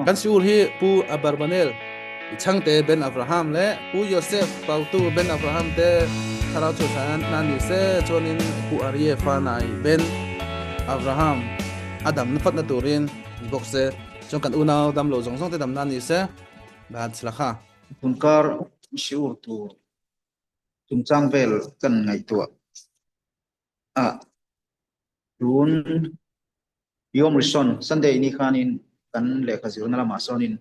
Kan siur hi Pu Abarbanel i chhangte Ben Avraham leh Pu Yosef Pautu Ben Avraham te thlarau chhuahchhan na ni se chuanin Pu Arie Fanai Ben Avraham a damna fatna turin ni bawk se. Chuan kan unau damlo zawng zawng te damna ni se. Batzlacha. Tunkar siur tur chungchang vel kan ngaihtuah a, tun Yom Rishon, Sunday ni khanin kan lehkha zirna lamah sawnin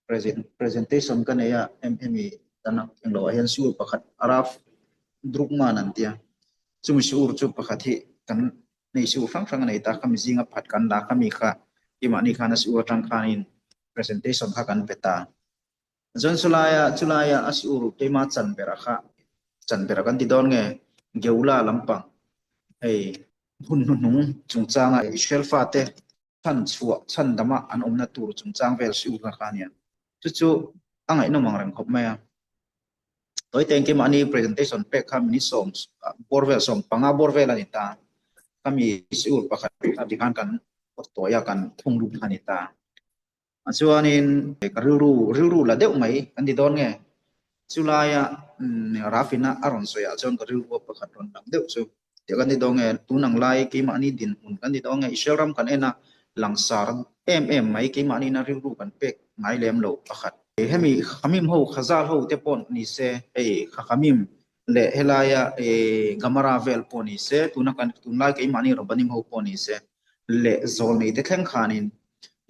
present presentation ka nei a, hemi kan englo ah hian sur pakhat Rav Drukman an tia, chumi sur chu pakhat hi kan nei sur hrang hrang a nei ta, khami zinga pakhat kan la khami kha keimahni khan a sur atang khanin presentation kha kan pe ta. Chuan chulaia chulaia a sur keima chan bera kha chan bera kan ti dawn nge Geula lampang hei hun hnuhnung chungchanga Israel fate chhan chhuah chhan dama an awmna tur chungchang vel sur kha kha ania. Chu chu a ngaihnawm ang reng khawp mai a. Tawi teng keimahni presentation pek kha minute sawm bawr vel 15 bawr vel a ni ta. Khami sur pakhat kha tikhan kan tawia kan thung lut kha a ni ta. Chuanin ka rilru rilru la deuh mai kan ti dawn nge? Chulaia Rafina a rawn sawi ah chuan ka rilru a pakhat rawn lang deuh chu tih kan ti dawn nge? Tun ang lai keimahni dinhmun kan ti dawn nge? Israel ram kan en a langsar em em mai keimahniina rilru kan pek ngai lem loh pakhat. Hemi Khamim ho Khazal ho te pawh ni se hei Khamim leh helaia Gamara vel pawh ni se tuna kan tunlai keimahni Rabbanim ho pawh ni se leh zawlnei te thleng khanin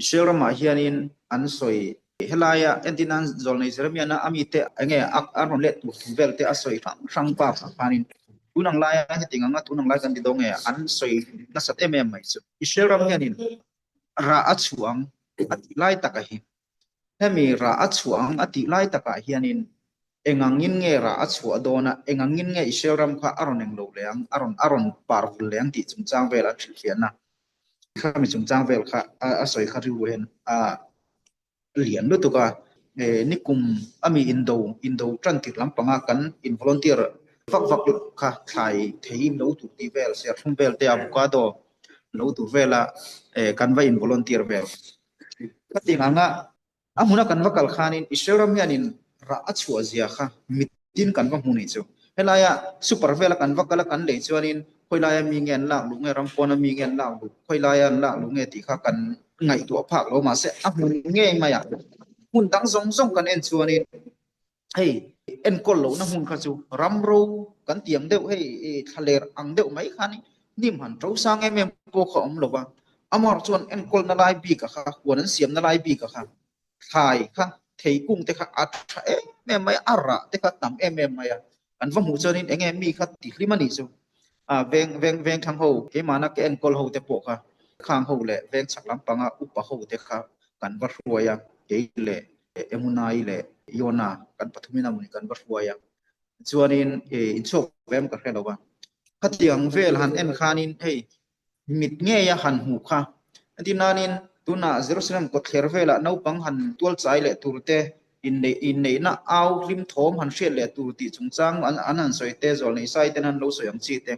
Israel ramah hianin an sawi helaia entir nan zawlnei Jeremiah-na a mite enge a rawn let tur thu vel te a sawi hrang hrang bakah khanin tun ang laia hetiang anga tun ang lai kan ti dawn nge an sawi nasat em em mai chu. Israel ram hianin rah a chhuah ang a tih lai takah hi hemi rah a chhuah ang a tih lai takah hianin engangin nge rah a chhuah dawn a, engangin nge Israel ram kha a rawn englo leh ang, a rawn a rawn par vul leh ang tih chungchang vel a hrilhfiahna khami chungchang vel kha a sawi kha rilru hian a lian lutuk a, nikum ami indo indo tan tirh lampanga kan in volunteer vak vak kha thlai thei lo tur tih vel serthlum vel te avocado lo tur vela kan va in volunteer vel. Khatiang anga A hmuna kan va kal khanin Israel ram hianin rah a chhuah zia kha mitin kan va hmu nih chu. Helaia super vela kan va kal a kan lei chuanin khawilaia mi nge an lak luh nge, ram pawna mi nge an lak luh, khawilaia an lak luh nge tih kha kan ngaihtuah phak lo mahse a hmun ngei mai a hmun dang zawng zawng kan en chuanin hei enkawl lohna hmun kha chu ram ro kan ti ang deuh hei thlaler ang deuh mai khan hnim han to sang em em pawh kha awm lo va, amar chuan enkawlna lai bik a kha huan an siamna lai bik a kha thlai kha theikung te kha a tha em em mai a, a rah te kha tam em em mai a, kan va hmuh chuanin eng nge mi kha ti hlim a nih chu a veng veng veng thlang ho keimahna ka enkawl ho te pawh kha khang ho leh veng chhak lampanga upa ho te kha kan va hruai a kei leh Emunai leh Yona kan pathumin a mawni kan va hruai a chuanin inchhuak ve em ka hre lo a khatiang vel han en khanin hei mit ngei a han hmuh kha entir nanin tunah Jerusalem kawtthler velah naupang han tual chai leh tur te inneih inneihna au hlim thawm han hriat leh tur tih chungchang an an han sawi te zawlnei sai ten an lo sawi ang chi te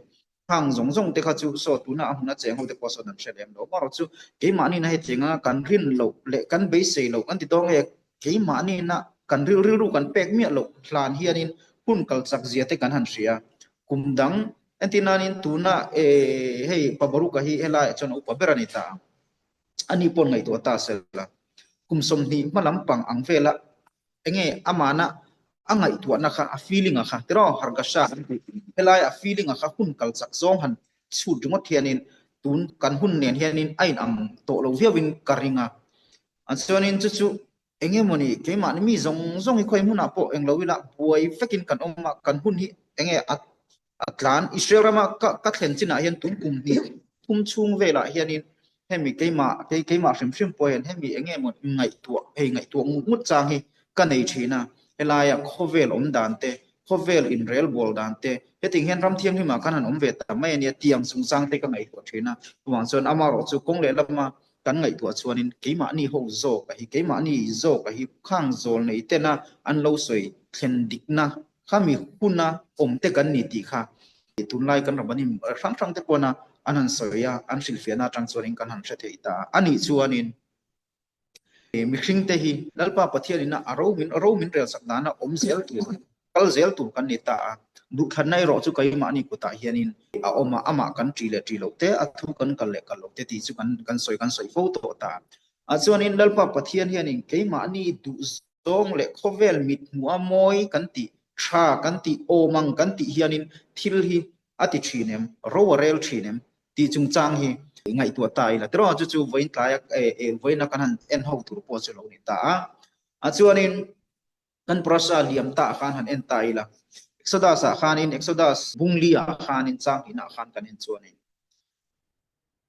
Hang zawng zawng te kha chu saw tuna a hmuna cheng ho te pawh sawn an hre lem lo. Amaherawhchu keimahni na hetiang anga kan rin loh leh kan beisei loh kan ti dawn nge keimahni na kan ril rilru kan pek miah loh hlan hianin hun kal chak zia te kan han hria. Kum dang entir nanin tuna hei Pabaruka hi helaiah chuan a upa ber a ni ta ang. Ani pawh ngaihtuah ta sela kum 20 hma lampang ang vela enge amana a ngaihtuahna kha a feeling a kha tiraw hargasha an tih helai a feeling a kha hun kal chak zawng han chhut ringawt hianin tun kan hun nen hianin a in ang tawh lo viauin ka ring a an chuanin chu chu enge mawni keimahni mi zawng zawng hi khawi hmunah pawh englo ila buai vekin kan awm a kan hun hi enge a A tlan Israel rama ka ka thlen chinah hian tun kum hnih thum chhung velah hianin hemi keimah kei keimah hrim hrim pawh hian hemi eng nge maw ngaihtuah hei ngaihtuah ngut ngut chang hi ka nei thin a, helaia khawvel awm dan te, khawvel inrel bawl dan te, hetiang hian ram thianghlimah khan han awm ve ta mai a nia tiang chungchang te ka ngaihtuah thin a, chuvang chuan amaherawh chu kawng leh lama kan ngaihtuah chuanin keimahni ho zawk a hi keimahni zawk a hi khang zawl nei tena an lo sawi thlen dikna Khami huna awm te kan ni tih kha tunlai kan Rabbanim hrang hrang te pawna an han sawi a, an hrilhfiahna atang chuanin kan han hre thei ta a. Anih chuanin. Mihringte hi Lalpa Pathianina a ro min ro min relsak dana awm zel tur, kal zel tur kan ni ta a. Duhthlanna erawh chu keimahni kutah hianin a awm a, amah kan ṭi leh ṭi loh te, a thu kan kal leh kal loh te tih chu kan kan sawi kan sawi fo tawh ta. Ah chuanin Lalpa Pathian hianin keimahni duh zawng leh khawvel mit hmuha mawi kan tih, tha kan tih, awm ang kan tih hianin thil hi a ti thin em, ro a rel thin em tih chungchang hi ngaihtuah ta ila tiraw chu chu vawiin tlaia vawiina kan han en ho tur pawh chu lo ni ta a. A chuanin kan parasha liam ta ah khan han en ta ila Exodus ah khanin Exodus bungli ah khanin chang hnihna ah khan kan en chuanin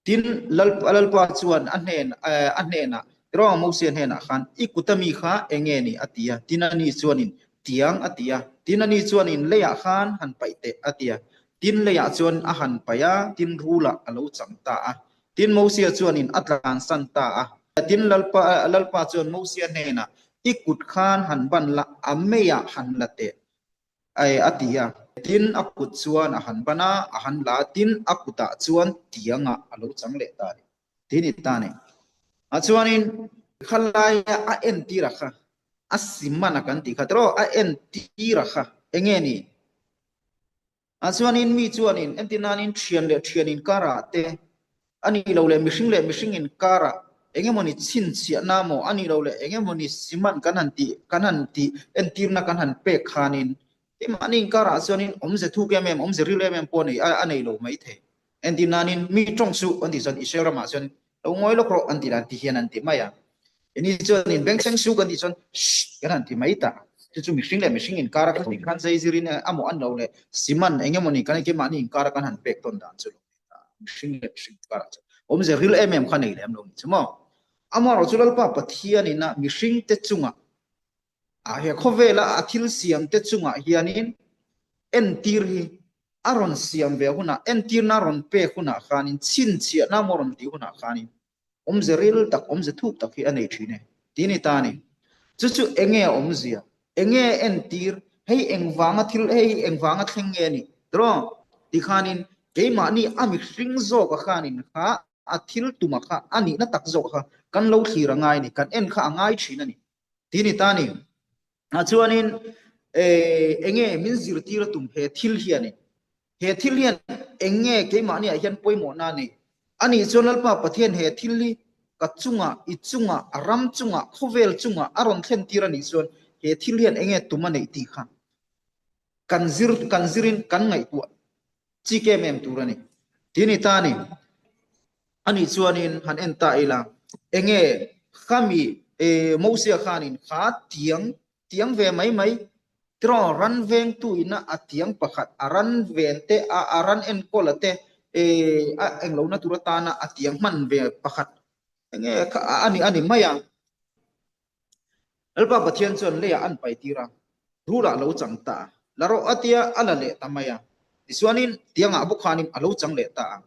Tin, Lalpa chuan a hnen a hnenah, Tiraw Mosia hnenah khan, I kuta mi kha eng nge ni? a ti a. Tin, ani chuanin, Tiang, a ti a. Tin, ani chuanin, Leiah khan han paih teh, a ti a. Tin, leiah chuan a han paih a, tin, rulah a lo chang ta a. Tin, Mosia chuanin a tlansan ta a. Tin, Lalpa Lalpa chuan Mosia hnenah, I kut khan han ban la, a meiah han la teh, Ai, a ti a. Tin, a kut chuan a han ban a, a han la a, tin, a kutah chuan tiangah a lo chang leh ta a ni. Ti ni ta a ni. A chuanin khalaia a entir a kha, a siman a kan tih kha tiraw, a entir a kha eng nge ni? A chuanin mi chuanin entir nanin thian leh thian inkarah te, A nih loh leh mihring leh mihring inkarah eng emawni chhinchhiahna maw a nih loh leh eng emawni siman kan han tih kan han tih entirna kan han pek khanin keimahni inkarah chuanin awmze thuk em em awmze ril em em pawh a nei a nei lo mai thei. Entir nanin mi tawng suh an tih chuan Israel ramah chuan lo ngawi lawk rawh an ti dan ti hian an ti mai a. Ini chuanin bengchheng suh kan tih chuan shh kan han ti mai ta. Chu chu mihring leh mihring inkara kan tih khan zai zirin amaw an lo leh siman eng emawni kan keimahni inkara kan han pek tawn dan chu lo. mihring leh mihring karah chuan awmze ril em em kha nei lem lo ni chu maw. Amaherawh chu Lalpa Pathianin a mihringte chungah ah he khawvela a thil siamte chungah hianin entir hi a rawn siam ve hunah entirna a rawn pek hunah khanin chhinchhiahna maw rawn tih hunah khanin Awmze ril tak, awmze thuk tak hi a nei thin e, ti ni ta a ni. Chu chu enge a awmzia? Enge entir? Hei engvanga thil, hei hi engvanga thleng nge a nih? Tiraw? Ti khanin keimahni a mihring zawka khanin kha a thil tuma kha a nihna tak zawka kha kan lo thlir a ngai a ni, kan en kha a ngai thin a ni, ti ni ta a ni. Ah chuanin enge min zirtir a tum he thil hianin he thil hian enge keimahni ah hian pawimawhna a nei a nih chuan Lalpa Pathian he thil hi ka chungah i chungah a ram chungah khawvel chungah a rawn thlen tir a nih chuan he thil hian enge tum a neih tih kha kan zir kan zirin kan ngaihtuah chik em em tur a ni. Ti ni ta a ni. Ani chuanin han en ta ila, enge khami Mosia khanin kha tiang, tiang ve mai mai, tiraw ran vengtu ina a tiang pakhat, a ran ven te, a a ran enkawl a te, a englohna tur atana a tiang hman ve pakhat, enge kha a ni a ni mai a. Lalpa Pathian chuan leiah an pai tir a, rulah a lo chang ta a, la rawh a tia a la leh ta mai a. Tichuanin tiangah bawk khanin a lo chang leh ta a.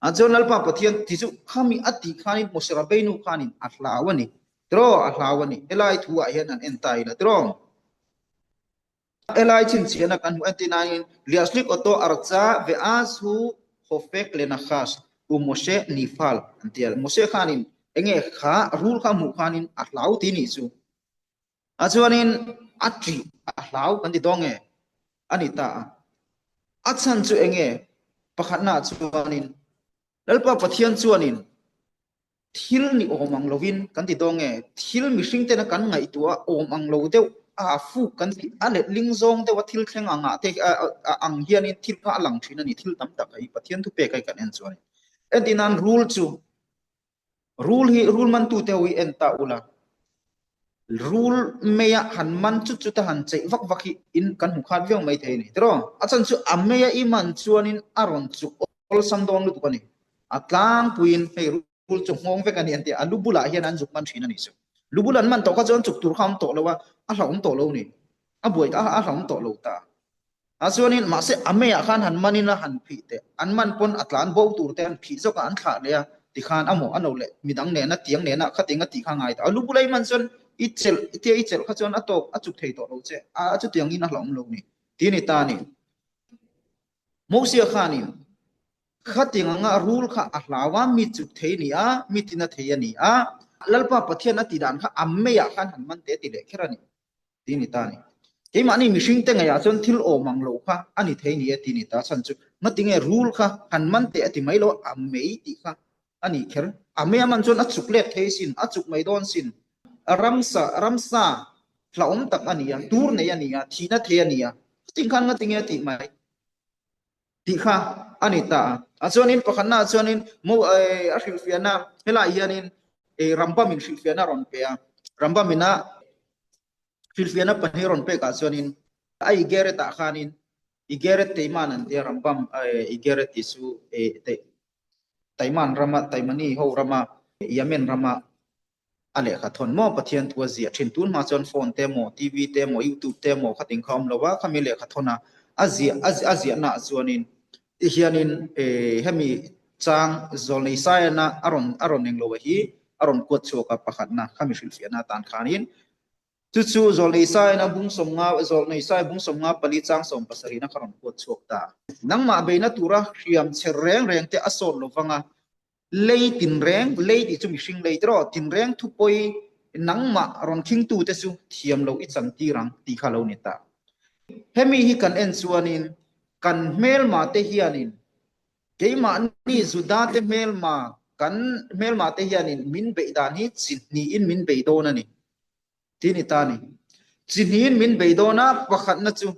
Ah chuan Lalpa Pathian ti chu khami a tih khanin Mose Rabbeinu khanin a hlau a ni. Tiraw a hlau a ni. Helai thu ah hian an en ta ila tiraw. Helai chhinchhiahna kan hmuh entir nain Liaslik Oto Archa Ve'az hu Hofek le Nakhas u Moshe Nifal an ti a. Moshe khanin enge kha rul kha hmuh khanin a hlau ti nih chu. A chuanin a ṭih a hlau kan ti dawn nge a ni ta a. A chhan chu enge pakhatna chuanin Lalpa Pathian chuanin Thil ni awm ang lovin kan ti dawn nge? Thil mihring tena kan ngaihtuah awm ang lo deuh a fuk kan tih a letling zawng deuha thil thleng angah te ang hianin thil kha a lang thin a ni. Thil tam tak hi Pathian thupek hi kan en chuan entir nan rul chu rul hi rul mantute ho hi en ta ula rul meia han man chut chut a han cheih vak vak hi in kan hmu khat viau mai thei a ni tiraw? A chhan chu a meia i man chuanin a rawn chuk awlsam dawn lutuk a ni. A tlangpuiin hei rul chu nghawng vek a ni an ti a, a lu bulah hian an zuk man thin a nih chu. Lu bul an man tawh kha chuan chuk tur kha a awm tawh lo a, a hlauhawm tawh lo a ni. A buai ta a, a hlauhawm tawh lo ta. A chuanin mahse a meiah khan han manin a han phih teh, an man pawn a tlan bo tur te an phih zawk a, an thlah leh a, tikhan a maw a no leh midang nena tiang nena khating a tih kha ngai ta. A lu bula i man chuan i chelh tia i chelh kha chuan a tawk a chuk thei tawh lo che, a chutiangin a hlauhawm lo a ni. Ti a ni ta a ni. Mosia khanin khatiang anga rul kha a hlau a, mi chuk thei a ni a, mi tina thei a ni a. Lalpa Pathian a tih dan kha a meiah khan han man teh ti leh kher a ni ti ni ta a ni. Keimahni mihringte ngeiah chuan thil awm ang lo kha a ni thei ni e ti ni ta chhan chu ngatinge rul kha han man teh a ti mai lo a mei tih kha a nih kher. A mei a man chuan a chuk let thei sin, a chuk mai dawn sin. Ramsa, ramsa hlauhawm tak a ni a, tur nei a ni a, thihna thei a ni a. Chuting khan ngatinge a tih mai tih kha a ni ta a. A chuanin pakhatna ah chuanin mo a hrilhfiahna helaiah hianin Rambam in hrilhfiahna a rawn pe a. Rambam ina hrilhfiahna pahnih a rawn pekah chuanin a Igeret ah khanin Igeret Teiman an tia Rambam Igeret tih chu Taiman rama Taimani ho rama Yemen rama a lehkha thawn maw Pathian thu a ziah thin. Tun hma chuan phone te maw, TV te maw, YouTube te maw khatin kha awm lo a, khami lehkha thawn a a ziah a ziahna ah chuanin tihianin hemi chang Zawlnei Saiana a rawn a rawn englo a hi a rawn kuat chhuak a pakhatna khami hrilhfiahna atan khanin Chu chu Zawlnei Saiin a bung 50, Zawlnei Sai bung 54 chang 70 na kha rawn kuat chhuak ta. Nangmah beina tura hriam chher reng reng te a sawt lo vang a, lei tinreng, lei tih chu mihring lei tiraw, tinreng thupawi nangmah rawn khingtu te chu thiam lo i chantir ang tih kha lo ni ta. Hemi hi kan en chuanin kan hmelma te hianin Keimahni Judate hmelma kan hmelmate hianin min beih dan hi chi hnihin min bei dawn a ni. Ti ni ta ni. Chi hnihin min bei dawn a, pakhatna chu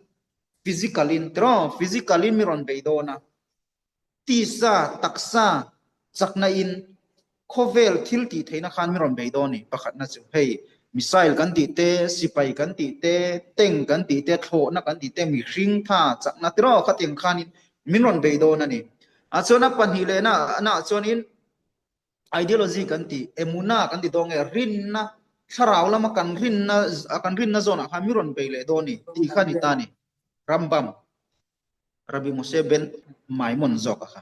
physical in tiraw, physical in mi rawn bei dawn a. Tisa, taksa, chakna in Khawvel thil tih theihna khan min rawn bei dawn ni. Pakhatna chu hei missile kan tih te, sipai kan tih te, tank kan tih te, thlawhna kan tih te, mihring tha chakna tiraw khatiang khanin min rawn bei dawn a ni. A chuan a pahnih lehna naah chuanin ideology kan tih, emuna kan ti dawn nge, rinna, thlarau lama kan rinna kan rinna zawnah khan min rawn bei leh dawn ni tih kha a ni ta a ni. Rambam, Rabbi Moshe ben Maimon zawk a kha.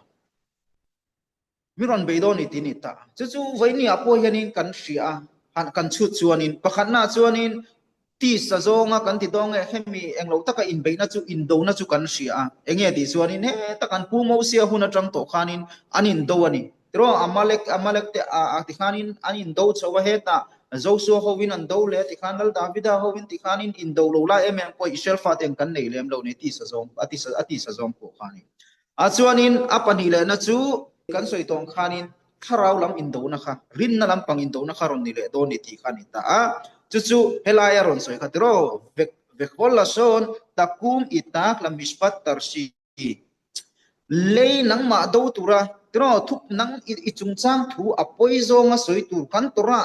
Mi rawn bei dawn i ti ni ta. Chu chu vawinia pawh hianin kan hria a, han kan chhut chuanin pakhatnaah chuanin tisa zawnga kan ti dawn nge hemi englo taka inbeihna chu indona chu kan hria a. Enge tih chuanin heta kan Pu Mosia hun atang tawh khanin an indo a ni. Tiraw Amalek Amalek te a a ti khanin an indo chho a hetah Joshua hovin an do leh a ti khan Lal Davida hovin ti khanin indo lo lai em em pawh Israel fate ang kan nei lem lo nei tisa zawng a tisa a tisa zawng pawh khanin. A chuanin a pahnih lehna chu kan sawi tawng khanin thlarau lam indona kha, rinna lampang indona kha rawn ni leh dawn ni tih kha a ni ta a. Chu chu helaia rawn sawi kha tiraw, Vekhol lashon takum itak la mishpat tarshi, lei nangmah do tura tiraw thup nang i chungchang thu a pawi zawnga sawi tur kan tawrh a,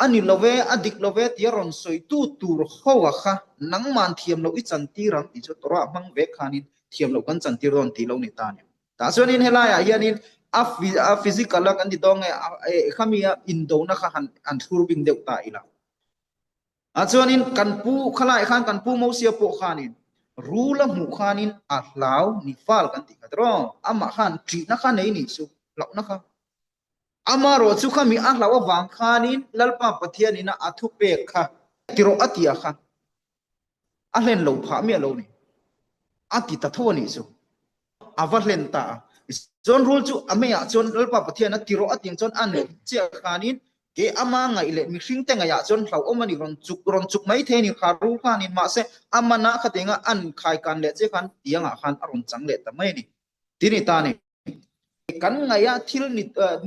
A ni lo e, a dik lo e tia rawn sawitu tur ho a kha nangman thiam loh i chantir ang tih chu Torah hmang ve khanin thiam loh kan chantir dawn tih lo ni ta a ni. Tah chuanin helaiah hianin a a physical a kan ti dawn nge khami a indona kha han han thlur bing deuh ta ila. Ah chuanin kan pu khalaiah khan kan pu Mosia pawh khanin rul a hmuh khanin a hlau ni fal kan tih kha tiraw amah khan ṭihna kha nei nih chu hlauhna kha Amarawh chu khami a hlauh avang khanin Lalpa Pathianina a thupek kha ti rawh a ti a kha a hlen lo phah miah lo ni. A ti ta tho a nih chu. A va hlen ta a. Chuan rul chu a meiah chuan Lalpa Pathian a ti rawh a tih ang chuan a neih chiah khanin ke ama ngaih leh mihringte ngaihah chuan hlauhawm a ni rawn chuk rawn chuk mai thei a ni kha rul khanin mahse a mana khatianga an khaikan leh che khan tiangah khan a rawn chang leh ta mai a ni. Ti ni ta a ni. Kan ngaih a thil ni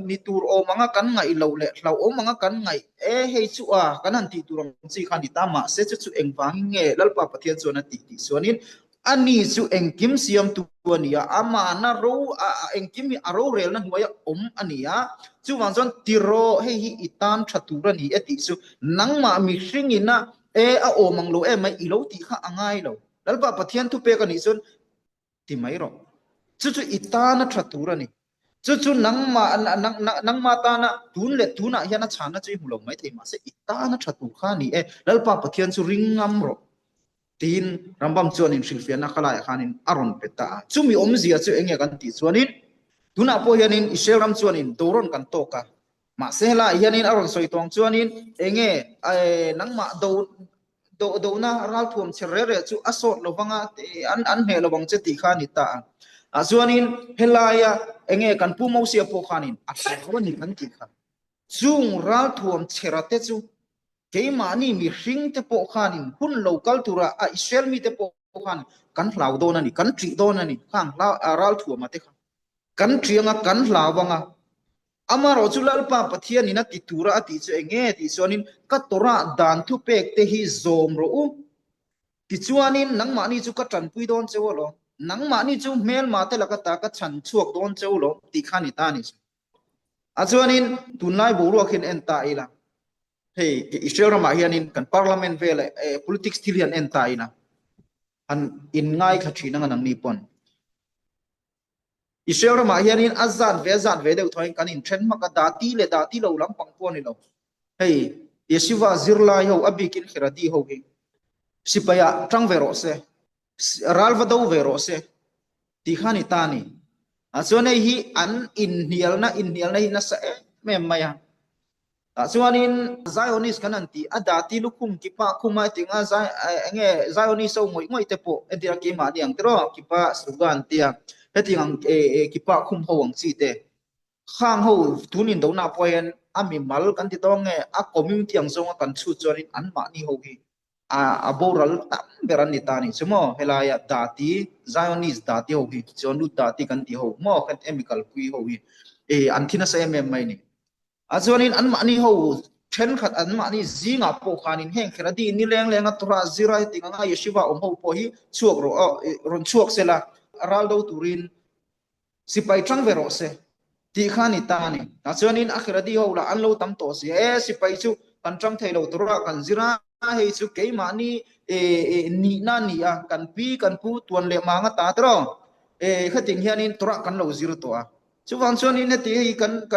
ni tur awm anga kan ngaih loh leh hlauhawm anga kan ngaih e hei chu a kan han tih tur ang chi kha ni ta mahse chu chu engvangin nge Lalpa Pathian chuan a tih tih chuanin ani chu engkim siamtu a ni a amahna ro a engkim hi a rorelna hnuaia awm a ni a chuvang chuan tiraw hei hi i tan tha tur a ni e tih chu nangmah mihringina e a awm ang lo em mai i lo tih kha a ngai lo Lalpa Pathian thupek a nih chuan ti mai rawh. Chu chu i tana tha tur a ni. Chu chu nangmah nangmah tana tun leh tunah hian a chhanna chu i hmu lo mai thei mahse i tana tha tur kha a ni e. Lalpa Pathian chu ring ngam rawh tiin Rambam chuanin hrilhfiahna kha laiah khanin a rawn pe ta a. Chumi awmzia chu eng nge kan tih chuanin tunah pawh hianin Israel ram chuanin dorawn kan tawk a. Mahse helaiah hianin a rawn sawi tawng chuanin eng nge nangmah do do dona ralthuam chher reh reh chu a sawt lo vang a, an an hneh lo vang che tih kha a ni ta a. Ah chuanin helaia eng nge kan Pu Mosia pawh khanin a hlau a ni kan tih kha. Chung ralthuam chhera te chu keimahni mihring te pawh khanin hun lo kal tura a Israel mite pawh khan kan hlau dawn a ni, kan ṭih dawn a ni, khang ralthuama te kha kan ṭih anga kan hlau anga Amaherawh chu Lalpa Pathianin a ti tura a tih chu eng nge tih chuanin ka Torah dan thupek te hi zawm rawh u. Tichuanin nangmahni chu ka ṭanpui dawn cheu alawm, nangmahni chu hmelma te laka ta ka chhan chhuak dawn cheu alawm tih kha a ni ta a ni chu. A chuanin tunlai boruak hian en ta ila, hei Israel ramah hianin kan parliament vel eh politics thil hian en ta ila, han inngaithla ṭhin anga nangni pawn. Israel ramah hianin a zat ve a zat ve deuh thawhin kan inthen hmak a, dati leh dati lo lampang pawh a ni lo. Hei Yeshiva zirlai ho a bikin Haredi ho hi sipaiah tang ve rawh se, ral va do ve rawh se tih kha a ni ta a ni. Ah chuan hei hi an inhnialna inhnialna hi nasa em em mai a. Tah chuanin Zionist kan han tih a dati lukhum kipa khum a hetiang a Zai eng nge Zionist ho ngawih ngawih te pawh entir a keimahni ang tiraw kipa sruga an tia hetiang ang kipa khum ho ang chi te khang ho tun indona pawh hian a mimal kan ti tawng nge a community ang zawnga kan chhut chuanin anmahni ho hi a boral tam ber an ni ta a nih chu maw helaia dati Zionist dati ho hi chuan lut dati kan tih ho maw hemi kalpui ho hi an thi nasa em em mai a ni. A chuanin anmahni ho thenkhat anmahni zingah pawh khanin heng Kheradi nileng lenga Torah zira heti anga Yeshiva awm ho pawh hi chhuak rawh aw, rawn chhuak sela, ral do turin sipai tang ve rawh se tih kha a ni ta a ni. Tah chuanin a Kheradi ho lah an lo tam tawh si a, e sipai chu kan tang thei lo Torah kan zir a, hei chu keimahni nihna a ni a, kan pi kan pu tuan leh manga ta tiraw, e khating hianin Torah kan lo zir tawh a. Chuvang chuanin heti hei kan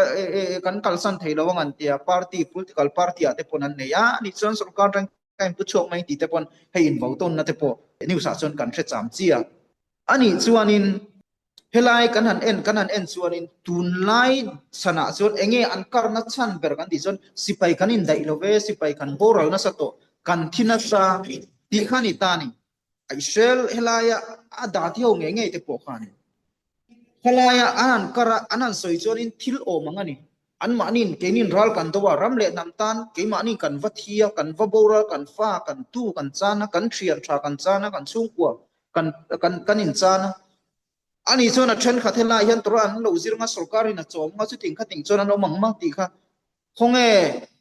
kan kalsan thei lo ang an tia, party, political party ah te pawn an nei a, anih chuan sorkar atang ka inpu chhuak mai tih te pawn hei invo tawnna te pawh news ah chuan kan hre cham chi a. Anih chuanin helai kan han en kan han en chuanin tunlai chhanah chuan enge an karna chhan ber kan tih chuan sipai kan indaih lo ve, sipai kan boral nasa tawh, kan thi nasa tih kha a ni ta a ni. Israel helaia a dah ti ho ngei ngei te pawh khan helaia an han kar a, an han sawi chuanin thil awm ang a ni. Anmahniin keinin ral kan do a, ram leh hnam tan keimahni kan va thi a, kan va boral, kan fa, kan tu kan chan a, kan thian tha kan chan a, kan chhungkua kan kan kan inchan a. Ani chuan a thenkhat helai hian Torah an lo zir nga, sorkarin a chawm nga, chuting khating chuan an awm ang mang tih kha khawnge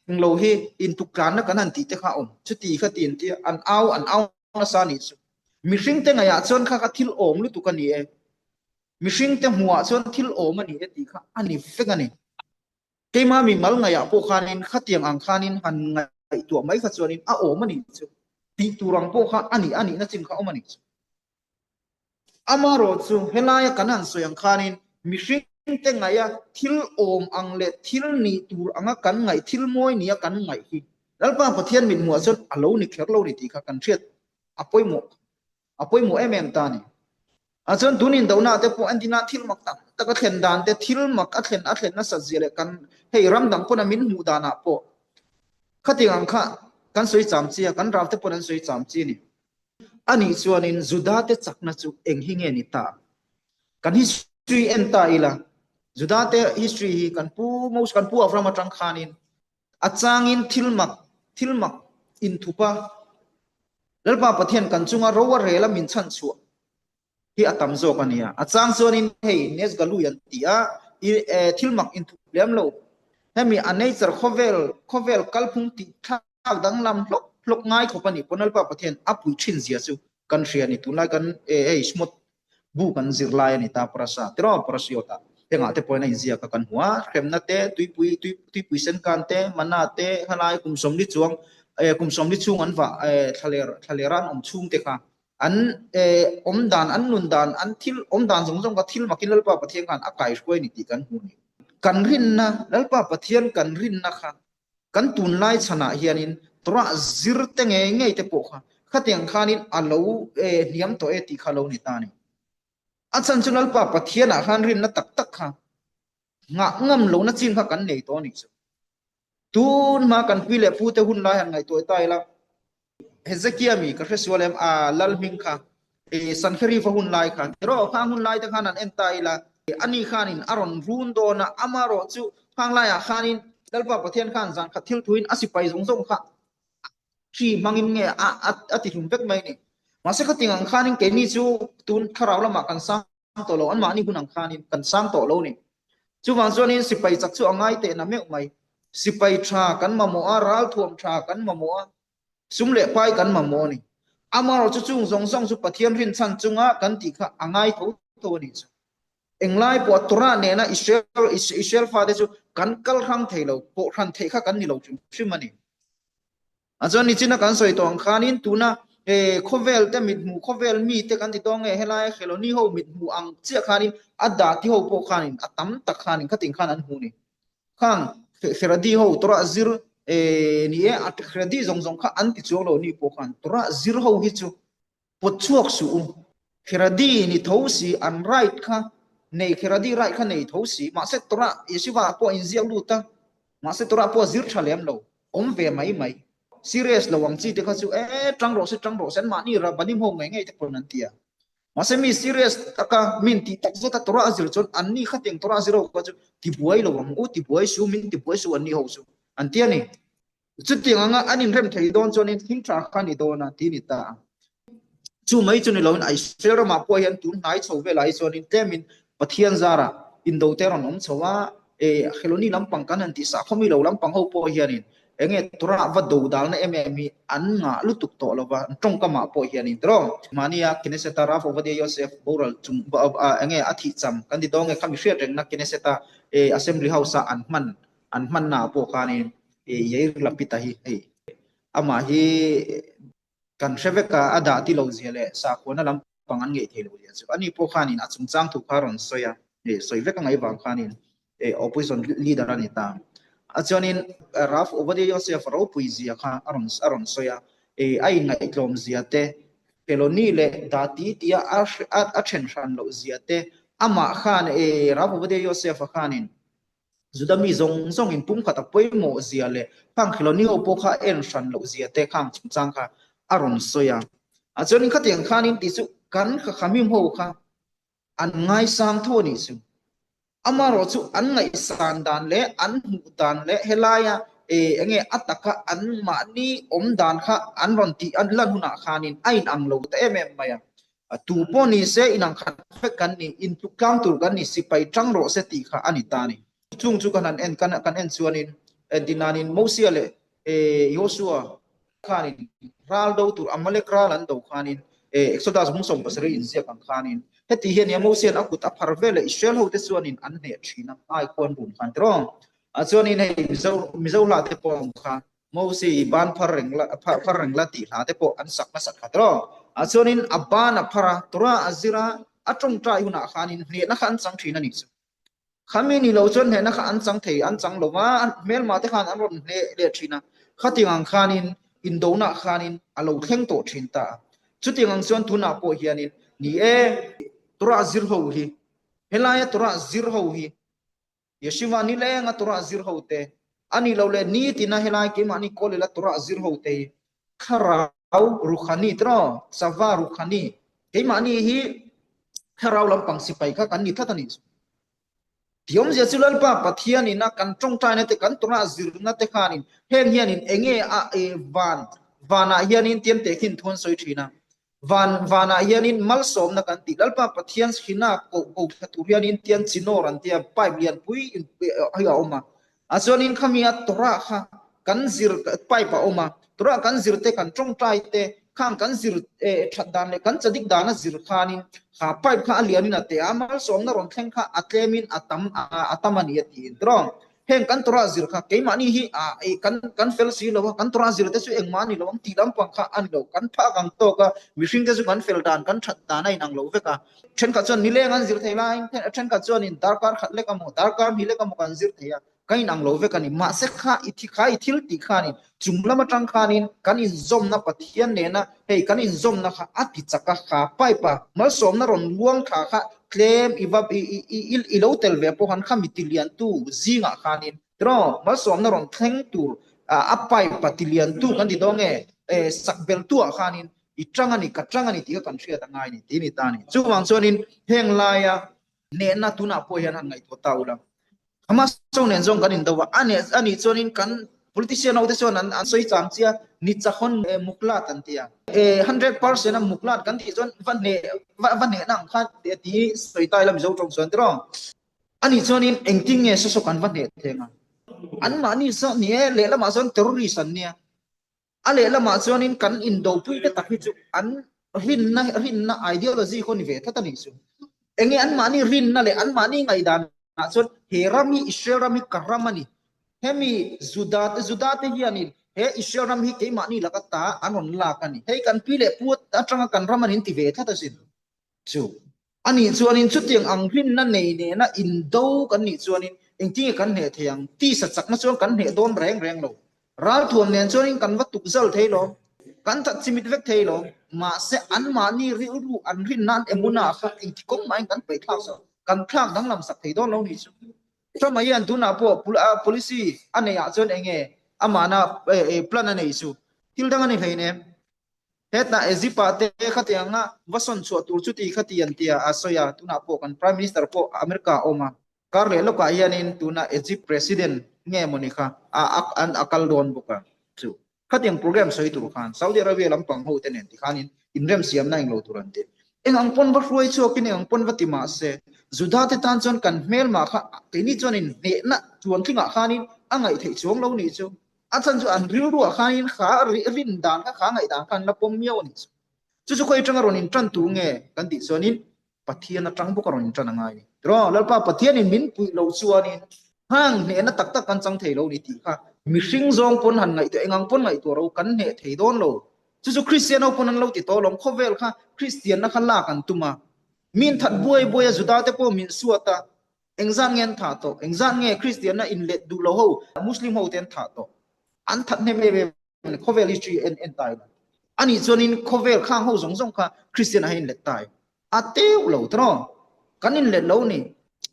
englo hi intuktlanna kan han tih te kha a awm. Chuti kha ti an tia, an au an au nasa a nih chu. Mihringte ngaihah chuan kha kha thil awm lutuk a ni e. Mihringte hmuhah chuan thil awm a ni e tih kha a ni vek a ni. Keimah mimal ngaihah pawh khanin khatiang ang khanin han ngaihtuah mai kha chuanin a awm a nih chu. Tih tur ang pawh kha a nih a nihna chin kha a awm a nih chu. Amaherawh chu helaia kan han sawi ang khanin mihringte ngaiha thil awm ang leh thil nih tur anga kan ngaih, thil mawi nia kan ngaih hi Lalpa Pathian mithmuhah chuan a lo ni kher lo ni tih kha kan hriat a pawimawh, a pawimawh em em ta a ni. A chuan tun indohnaah te pawh entina thil mak tak tak a thlen dan te, thil mak a thlen a thlen nasat zia leh kan hei ram dang pawn a min hmuh danah pawh khatiang ang kha kan sawi cham chi a, kan ral te pawn an sawi cham chi a ni. Anih chuanin Judate chakna chu eng hi nge ni ta? Kan history en ta ila, Judate history hi kan pu Moses, kan pu Abraham atang khanin a changin thil mak, thil mak inthup a, Lalpa Pathian kan chunga ro a rel a min chhan chhuah hi a tam zawk a nia. A chang chuanin hei Nesgalui an ti a, thil mak inthup lem lo. Hemi a nature khawvel, khawvel kalphung tih thlak danglam hlawk hlawk ngai khawp a nih pawn Lalpa Pathian a pui thin zia chu kan hria a ni. Tunlai kan hei smot bu kan zir lai a ni ta parasa tiraw parasiota hengah te pawhin a inziak a kan hmu a, hremna te, tuipui tuipui senkan te, mana te, helai kum 40 chuang kum 40 chhung an vah thlaler thlalera an awm chhung te kha an awm dan, an nun dan, an thil awm dan zawng zawng kha thil makin Lalpa Pathian khan a kaihruai a ni tih kan hmu a ni. Kan rinna, Lalpa Pathian kan rinna kha Kan tunlai chhanah hianin Torah zir te ngei ngei te pawh kha khatiang khanin a lo hniam tawh e tih kha lo ni ta a ni. A chhan chu Lalpa Pathianah khan rinna tak tak kha nghah ngam lohna chin kha kan nei tawh a nih chu. Tun hma kan pi leh pu te hun lai han ngaihtuah ta ila, Hezekia mi ka hre sual em a lal hming kha Sanherif a hun lai kha tiraw khang hun lai te khan an en ta ila ani khanin a rawn run dawn a amarawh chu khang laiah khanin. Lalpa Pathian khan zan khat thil thuin a sipai zawng zawng kha hri hmangin nge a a ti hlum vek mai a ni. Mahse khatiang ang khanin keini chu tun thlarau lamah kan sang tawh lo, anmahni hun ang khanin kan sang tawh lo a ni. Chuvang chuanin sipai chak chu a ngai tehna meuh mai. Sipai tha kan mamawh a, ralthuam tha kan mamawh a, sum leh pai kan mamawh a ni. Amaherawhchu chung zawng zawng chu Pathian rinchhan chunga kan tih kha a ngai tho tho a nih chu. Englai pawh Torah nena Israel Israel fate chu kan kal hrang thei lo, pawh hran theih kha kan ni lo hrim hrim a ni. A chuan nichina kan sawi tawh ang khanin tuna eh khawvel te mithmuh khawvel mi te kan ti tawng nge helai Heloni ho mithmuh ang chiah khanin a dati ho pawh khanin a tam tak khanin khatin khan an hmu ni. Khang Heradi ho Torah zir eh ni e a Heradi zawng zawng kha an ti chuang lo ni pawh khan Torah zir ho hi chu Pawt chhuak suh u. Kheradi ni tho si, an right kha nei, Kheradi right kha nei tho si. Mahse Torah Yeshiva ah pawh a inziak lut a, mahse Torah pawh a zir tha lem lo, awm ve mai mai. Serious lo ang chi te kha chu e tang rawh se, tang rawh se, anmahni Rabbanim ho ngei ngei te pawn an ti a. Mahse mi serious taka min tih tak zet a Torah a zir chuan anni khatiang Torah zir ho kha chu tibuai lo ang u, tibuai suh, min tibuai suh anni ho chu an ti a ni. Chutiang anga an inrem thei dawn chuanin thil tha kha ni dawn a ti ni ta a. Chu mai chu ni loin Israel ramah pawh hian tun hnai chho velah hi chuanin tlemin Pathian zarah indo te rawn awm chho a, e Heloni lampang kan han tih sahkhawmi lo lampang ho pawh hianin enge Torah va do dalna em em hi an ngah lutuk tawh lo va, an tawngkamah pawh hianin tiraw. Mahnia Knesset-a Rav Ovadia Yosef boral chung enge a thih cham kan ti dawn nge khami hriat rengna Knesset-a Assembly House-a an hman an hmanna ah pawh khanin Yair Lapid a hi hei amah hi kan hre vek a, a dah ti lo zia leh sakhuana lampang an ngeih thei lo zia chu ani pawh khanin a chungchang thu kha rawn sawi a, sawi vek a ngaih vang khanin opposition leader a ni ta. A chuanin Rav Ovadia Yosef ropui zia kha a rawn a rawn sawi a, a inngaihtlawm zia te, Feloni leh Dati tia a then hran loh zia te, amah khan Rav Ovadia Yosef-a khanin Juda mi zawng zawngin pumkhat a pawimawh zia leh khang Khiloni ho pawh kha en hran loh zia te khang chungchang kha a rawn sawi a. A chuanin khatiang khanin tih chu kan Khakhamim ho kha an ngaisang tho a nih chu. Amaherawh chu an ngaihsan dan leh an hmuh dan leh helaia enge a taka an mahni awm dan kha an rawn tih an lan hunah khanin a inang lo ta em em mai a. A tu pawh ni se inang khat vek kan ni, intluk tlang tur kan ni, sipai tang rawh se tih kha a ni ta a ni. Chung chu kan han en, kan kan en chuanin Dinanin Mosia leh Joshua khanin ral do tur Amalek ral an do khanin Exodus hmung 70 inziak ang khanin heti hian nia Mosian a kut a phar vel leh Israel hote chuanin an hneh thin a, ai khuan run khan tiraw. A chuanin hei Mizo Mizo hla te pawh ang kha Moses i ban phar reng la, phar reng la tih hla te pawh an sak hmasak kha tiraw. Ah chuanin a ban a phar a, Torah a zir a, a tawngtai hunah khanin hnehna kha an chang thin a nih chu. Khami ni lo chuan hnehna kha an chang thei, an chang lo va, hmelma te khan an rawn hneh leh thin a. Khatiang ang khanin indonah khanin a lo thleng tawh thin ta a. Chutiang ang chuan tunah pawh hianin ni e, Torah zir ho hi, helaia Torah zir ho hi Yeshiva ni lenga Torah zir ho te, a nih loh leh nitina helai keimahni Kolela Torah zir ho te hi thlarau rukhani tiraw, chava rukhani, keimahni hi thlarau lampang sipai kha kan ni tlat a nih chu. Tiawmzia chu Lalpa Pathianin a kan tawngtaina te, kan Torah zirna te khanin heng hianin enge a van vanah hianin tiam tehkhin thu an sawi thin a. Van vanah hianin malsawmna kan tih Lalpa Pathian hina koh ko thla tur hianin tian chinawr an tia pipe lianpui hi a awm a. A chuanin khami a Torah kha kan zir pipe a awm a. Torah kan zir te kan tawngtai te khang kan zir that dan leh kan chadik dan a zir khanin kha pipe kha a lianin a te a malsawmna rawn thleng kha a tlemin a tam a tam a ni a tiin tiraw. Heng kan Torah zir kha keimahni hi ah kan kan fel si lo a, kan Torah zir te chu engmah a ni lo ang tih lampang kha a ni lo. Kan phak ang tawk a, mihring te chu kan fel dan, kan that dan a inang lo vek a. Thenkhat chuan nileng an zir thei laiin thenkhat chuanin darkar khat lek emaw, darkar hnih lek emaw kan zir thei a, kan inang lo vek a ni. Mahse kha i thi kha i thil tih khanin chung lam atang khanin kan inzawmna Pathian nena hei kan inzawmna kha a ti chak a, kha pipe a malsawmna rawn luang thla kha tlem i va i i i i lo tel ve pawh khan kha mi tiliantu zingah khanin tiraw malsawmna rawn thleng tur a pipe a tiliantu kan ti dawn nge sak beltu ah khanin i tang a ni ka tang a ni tih kha kan hriat a ngai a ni tih a ni ta a ni. Chuvang chuanin heng laia hnehna tunah pawh hian han ngaihtuah ta ula. Hamas Ho nen zawng kan indo a, a nih a nih chuanin kan politician ho te chuan an an sawi chang chia Nitzachon Muklat an ti a. 100% a muklat kan tih chuan va hneh va va hnehna ang khan ti hi sawi ta ila Mizo tawng chuan tiraw. A nih chuanin engtin nge saw saw kan va hneh theng a. Anmahni saw ni e, lehlamah chuan terrorist an nia. A lehlamah chuanin kan indopui te tak hi chu an rinna rinna ideology khaw ni ve tlat a nih chu. Enge anmahni rinna leh anmahni ngaihdanah chuan he ram hi Israel ram hi ka ram a ni. Hemi Juda te Juda te hianin he Israel ram hi keimahni laka ta an rawn lak a ni. Hei kan pi leh pu atanga kan ram a nin ti ve tlat asin. Chu a nih chuanin chutiang ang rinna nei nena indo kan nih chuanin engtinge kan hneh thei ang? Tisa chakna chuan kan hneh dawn reng reng lo. Ralthuam nen chuanin kan va tuk zal thei lo, kan that chimit vek thei lo. Mahse anmahni rilru an rinna an emuna kha engti kawng mahin kan peih thlak sak, kan thlak danglam sak thei dawn lo nih chu. Trump-a hian tunah pawh policy a neih ah chuan enge amahna plan a nei chu thil dang a ni hleinem. Hetah Egypt-ah te khatianga va sawn chhuah tur chuti khati an tia a sawi a, tunah pawh kan Prime Minister pawh America a awm a, kar leh lawkah hianin tuna Egypt President nge mawni kha a an a kal dawn bawk a, chu khatiang program sawi tur khan Saudi Arabia lampang ho te nen tikhanin inremsiamna englo tur an ti. Eng ang pawn va hruai chhuakin eng ang pawn va ti mah se, Juda te tan chuan kan hmelmah kha keini chuanin hnehna tluantlingah khanin a ngaih theih chuang lo nih chu. A chhan chu an rilruah khanin kha rin dan kha kha ngaihdan kha an la pawm miau a nih chu. Chu chu khawi atanga rawn intan tur nge kan tih chuanin Pathian atang bawk a rawn intan a ngai a ni. Tiraw Lalpa Pathianin min puih loh chuanin hang hnehna tak tak kan chang thei lo ni tih kha mihring zawng pawn han ngaihtuah engang pawn ngaihtuah ro kan hneh thei dawn lo. Chu chu Kristian ho pawn an lo ti tawh alawm khawvel kha Kristianna kha lak an tum a. Min that buai buai a Juda te pawh min suat a. Engzat nge an thah tawh? Engzat nge Kristianna inlet duh lo ho, Muslim ho te an thah tawh? An that hnem em em a ni. Khawvel history en en ta ila. Anih chuanin khawvel khang ho zawng zawng kha Kristianah hian inlet ta e. A teuh lo tiraw? Kan inlet lo a ni.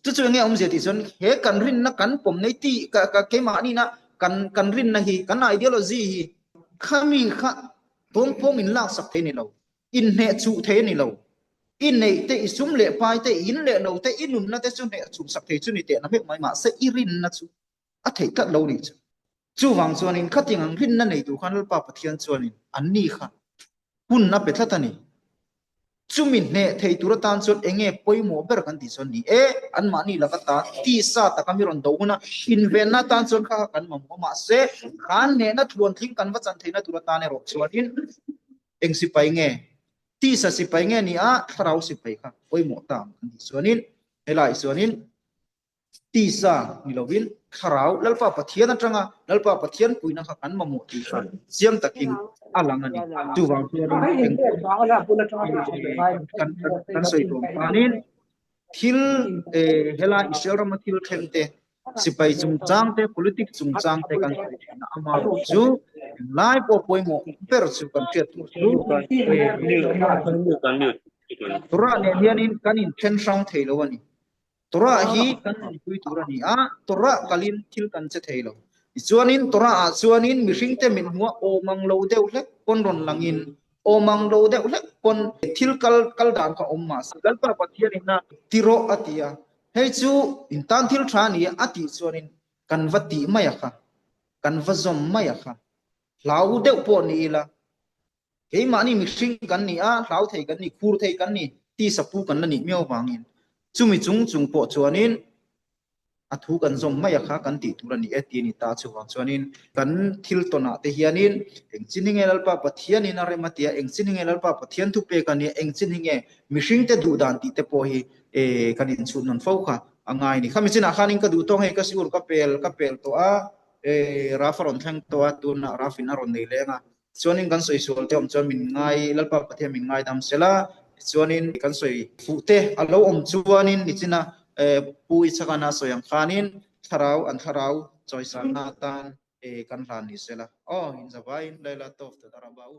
Chu chu enge awmzia tih chuan he kan rinna kan pawm nei ti ka ka keimahni-na kan kan rinna hi kan ideology hi khami kha tawngpawng inlaksak thei a ni lo. Inhneh chuh thei a ni lo. I neih te, i sum leh pai te, i in leh lo te, i nunna te chu hneh chhum sak thei chu ni tehna meuh mai mahse i rinna chu a theih tlat lo nih chu. Chuvang chuanin khatiang ang rinna nei tur khan Lalpa Pathian chuanin anni kha hun a pe tlat a ni. Chumi hneh thei tur atan chuan enge pawimawh ber kan tih chuan ni e, anmahni laka ta tisa taka mi rawn do huna invenna atan chuan kha kha kan mamawh a mahse khan hnehna tluantling kan va chan theihna tur atan erawh chuanin Eng sipai nge? Tisa sipai nge ni a, thlarau sipai kha pawimawh ta ang kan tih chuanin helaiah chuanin tisa ni lovin thlarau Lalpa Pathian atanga Lalpa Pathian puihna kha kan mamawh tih kha chiang takin a lang a ni. Chuvang chuanin eng kan kan sawi tawh ang khanin Thil helai Israel rama thil thleng te, sipai chungchang te, politic chungchang te kan sawi thin a, amaherawh chu englai pawh pawimawh ber chu kan hriat tur chu Torah nen hianin kan inthen hrang thei lo a ni. Torah hi kan nunpui tur a ni a, Torah kalin thil kan che thei lo. Tichuanin Torah ah chuanin mihringte min hmuh a awm ang lo deuh hlek pawn rawn langin awm ang lo deuh hlek pawn thil kal kal dan kha awm mahse Lalpa Pathianin a ti rawh a ti a, hei chu in tan thil tha a ni a tih chuanin kan va tih mai a kha, kan va zawm mai a kha. Hlau deuh pawh ni ila Keimahni mihring kan ni a, hlau thei kan ni, khur thei kan ni, tisa pu kan la nih miau vangin chumi chung chung pawh chuanin a thu kan zawm mai a kha kan tih tur a ni e ti a ni ta. Chuvang chuanin kan thil tawnah te hianin eng chin hi nge Lalpa Pathianin a rem a tia, eng chin hi nge Lalpa Pathian thu pek a nia, eng chin hi nge mihringte duh dan tih te pawh hi kan inchhut nawn fo kha a ngai a ni. Khami chinah khanin ka duh tawng hei ka siur ka pel ka pel tawh a, Raf a rawn thleng tawh a, tunah Raf-in a rawn nei leng a. Chuanin kan sawi sual te awm chuan min ngai, Lalpa Pathian min ngaidam sela, tichuanin kan sawi fuh te a lo awm chuanin nichina Pu Ichhakana sawi ang khanin thlarau an thlarau chawisanna atan kan hlan ni sela. Aw, inzavaiin Laila Tov Toda Rabba u.